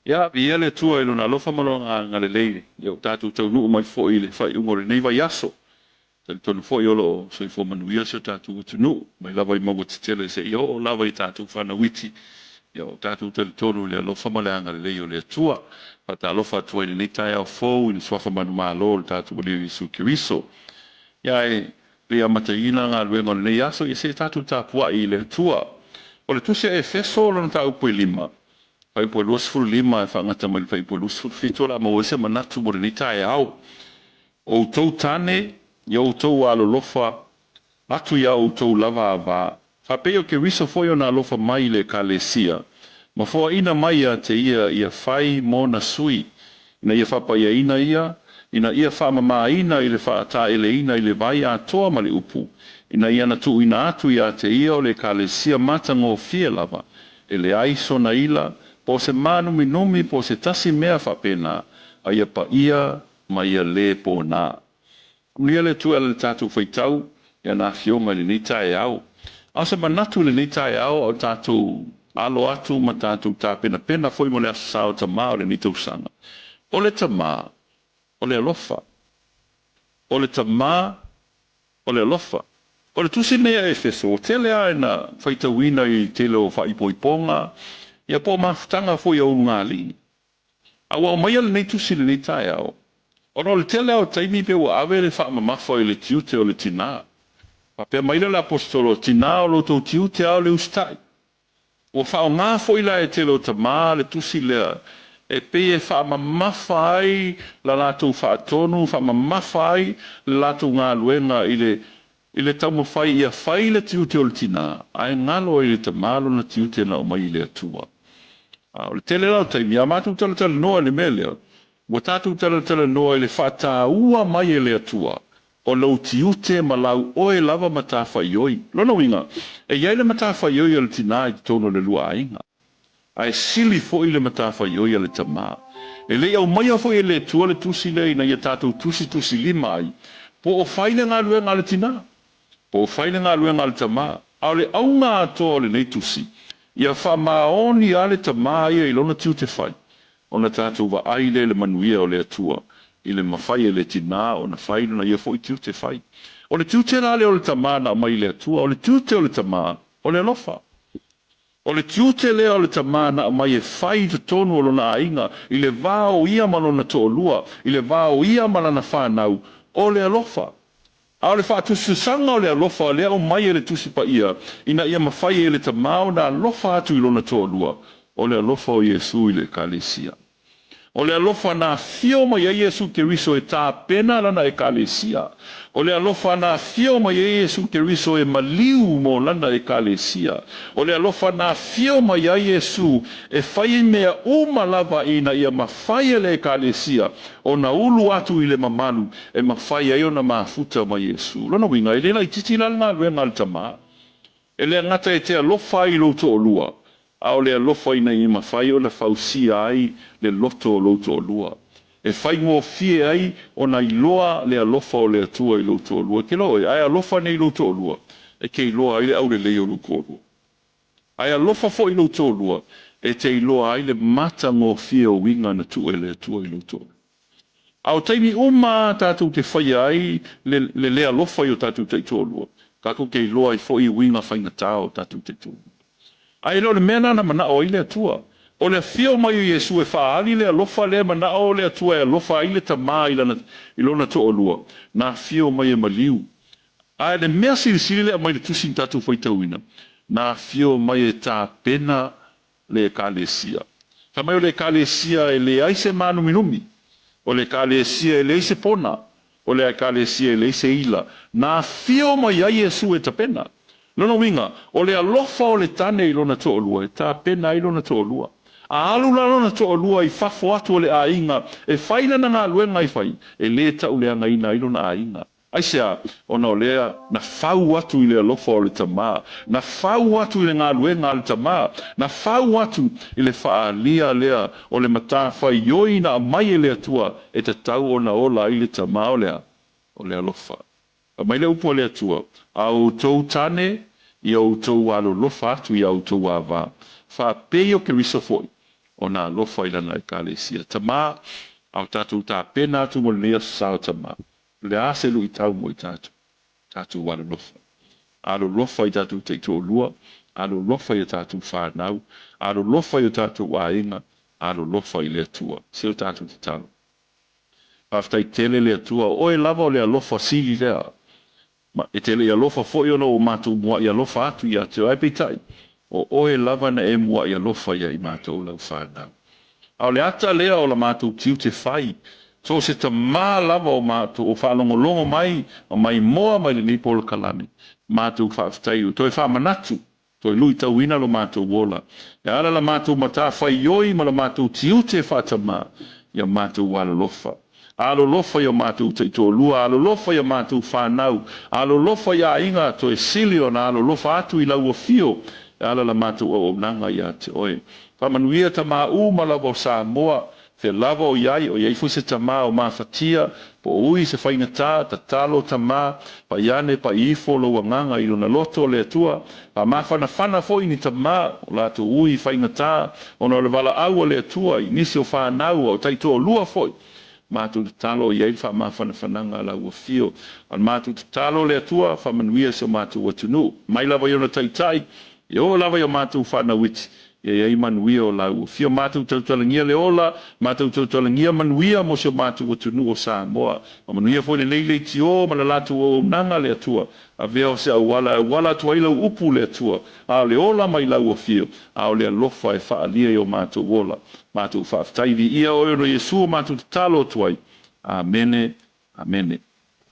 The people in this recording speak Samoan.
Ia, viia le Atua i Lona alofa ma Lona agalelei, ia ua tatou taunuu mai foi i le faaiuga o lenei vaiaso. Talitonu foi o lo o soifua manuia si o tatou atunuu, mai lava i mauga tetele seia oo lava i tatou fanau iti. Ia ua tatou talitonu i le alofa ma le agalelei o le Atua. Faatalofa atu ai i lenei taeao fou i le suafa manumalo o le tatou Alii o Iesu Keriso. Ia ae le i amataina galuega o lenei aso, ia se i tatou tapuai i le Atua. O le tusi a Efeso lona mataupu e 5, Fuaiupu e 25 e faagata mai i le fuaiupu e 27 o le a maua ai se manatu mo lenei taeao. O outou tane, ia outou alolofa atu iā outou lava ava, faapei o Keriso foi ona alofa mai i le Ekalesia, ma foaina mai ia te ia ia fai mona sui, ina ia faapaiaina ia, ina ia faamamaina i le faataeleina i le vai atoa ma le upu, ina ia na tuuina atu ia te ia o le Ekalesia matagofie lava, e leai sona ila, po o se mānuminumi po o se tasi mea faapena, a ia paia ma ia lē pōnā. Amuia le Atua e ala i le tatou faitau i ana Afioga i lenei taeao. A o se manatu i lenei taeao a o tatou alo atu ma tatou tapenapena foi mo le Aso Sa o Tama o lenei tausaga, o le Tama, o le alofa. O le Tama, O le alofa. O le tusi lenei a Efeso, ua tele lava ina faitauina i le tele o faaipoipoga, ia po o mafutaga foi a ulugalii. A ua aumaia lenei tusi i lenei taeao, ona o le tele lava o taimi pei ua ave le faamamafa i le tiute o le tina. Faapea mai lea o le Aposetolo, Tina o lo outou tiute lava o le usitai. Ua faaaoga foi la e tele o tama le tusi lea e pei e faamamafa ai la latou faatonu, faamamafa ai le latou galuega i le i le taumafai ia fai le tiute o le tina, ae galo ai i le tama lona tiute na aumai i le Atua. A o le tele la o taimi, a matou talatalanoa i le mea lea, ua tatou talatalanoa i le faataua mai e le Atua o lou tiute ma lau oe lava matafaioi. Lona uiga, e i ai le matafaioi a le tina i totonu o le lua aiga, ae sili foi le matafaioi a le tama. E le i aumaia foi e le Atua le tusi lea ina ia tatou tusitusilima ai, po o fai le galuega a le tina, po o fai le galuega a le tama. A o le auga atoa o lenei tusi, ia faamaoni lava le tama ia i lona tiute fai, Ona tatou vaai lea i le manuia o le Atua i le mafai e le tina ona fai lona ia foi tiute fai. O le tiute la lea o le tama na aumai i le Atua, o le tiute o le tama, o le alofa. O le tiute lea o le tama na aumai e fai i totonu o lona aiga, i le va o ia ma lona toalua, i le va o ia ma lana fanau, o le alofa. A o le faatusatusaga o le alofa lea aumai e le Tusi Paia ina ia mafai e le Tama ona alofa atu i lona toalua, o le alofa o Iesu i le Ekalesia. O le alofa na afio mai ai Iesu Keriso e tapena lana Ekalesia. O le alofa na afio mai ai Iesu Keriso e maliu mo lana Ekalesia. O le alofa na afio mai ai Iesu e fai mea uma lava ina ia mafai e le Ekalesia ona ulu atu i le mamalu e mafai ai ona mafuta ma Iesu. Lona uiga, e le laitiiti la le galuega a le tama. E le gata e te alofa ai i lou toalua, a o le alofa ina ia mafai ona fausia ai le loto o lou toalua, e faigofie ai ona iloa le alofa o le Atua i lou toalua. E te iloa oe, a e alofa nei i lou toalua, e te iloa ai le aulelei o lou toalua. Ae alofa foi i lou toalua, e te iloa ai le matagofie o uiga na tuu e le Atua i lou toalua. A o taimi uma a tatou te faia ai le le le alofa i o tatou taitoalua, tatou te iloa ai foi uiga faigata o tatou taitoalua. Ae e le o le mea lena na manao ai le Atua. O le afio mai o Iesu e faaali le alofa lea e manao le Atua e alofa ai le Tama i lana i lona toalua, na afio mai e maliu. A le mea silisili lea e aumai i le tusi na tatou faitauina, na afio mai e tapena le Ekalesia. Fai mai o le Ekalesia e leai se mānuminumi, o le Ekalesia e leai se pona, o le Ekalesia e leai se ila. Na afio mai ai Iesu e tapena. Lona uiga, o le alofa o le tane i lona toalua e tapena ai lona toalua. A alu la lona toalua i fafo atu o le aiga e fai lana galuega e fai, e le tauleagaina ai lona aiga. Aisea? Ona o lea na fau atu i le alofa o le Tama, na fau atu i le galuega a le Tama, na fau atu i le faaalia lea o le matafaioi na aumai e le Atua e tatau ona ola ai le Tama o le a? O le alofa. Fai mai le upu a le Atua, A outou tane, ia outou alolofa atu i a outou ava, faapei o Keriso foi. Ona alofa i Lana Ekalesia. Tama, a o tatou tapena atu mo lenei Aso Sa o Tama, o le a se luitau mo i tatou? Tatou alolofa. Alolofa i tatou taitoalua, alolofa i a tatou fanau, alolofa i o tatou aiga, alolofa i le Atua. Se o tatou tatalo. Faafetai tele le Atua, o Oe lava o le alofa sili lea. Ma e te le i alofa foi ona ua matou mua'i alofa atu ia te Oe, ae peitai, o Oe lava na e mua'i alofa ia i matou lau fanau. A o le ata lea o la matou tiute fai, so o se tamā lava o matou o faalogologo mai ma maimoa mai lenei polokalame, matou faafetai ua toe faamanatu, toe luitauina lo matou ola, e ala la matou matafaioi ma la matou tiute faatamā, ia matou alolofa. Alolofa i o matou taitoalua, alolofa i a matou fanau, alolofa i aiga, toe sili ona alolofa atu i lau afio, e ala la matou auaunaga ia te oe. Faamanuia tamā uma lava o Samoa, fea lava o i ai, o i ai foi se tamā o mafatia, po o ui se faigata, tatalo tamā, pai ane, pai ifo lou agaga i lona loto, le Atua, faamafanafana foi ni tamā, o latou ui faigata, ona o le valaau a le Atua i nisi o fanau, a o taitoalua foi, matou tatalo o i ai le faamafanafanaga a lau afio. A o le matou tatalo le Atua, faamanuia si o matou atunuu, mai lava i ona taitai, e oo lava i o matou fanau iti, ia i ai manuia o lau afio. Matou tautalagia le ola, matou tautalagia manuia mo si o matou atunuu o Samoa. Ma manuia foi lenei leitio ma le latou auaunaga le Atua. Avea o se auala e auala atu ai lau upu le Atua, a o le ola mai lau afio, a o le alofa e faaalia i o matou ola. Matou faafetai, viia oe ona o Iesu o matou tatalo atu ai. Amene, amene.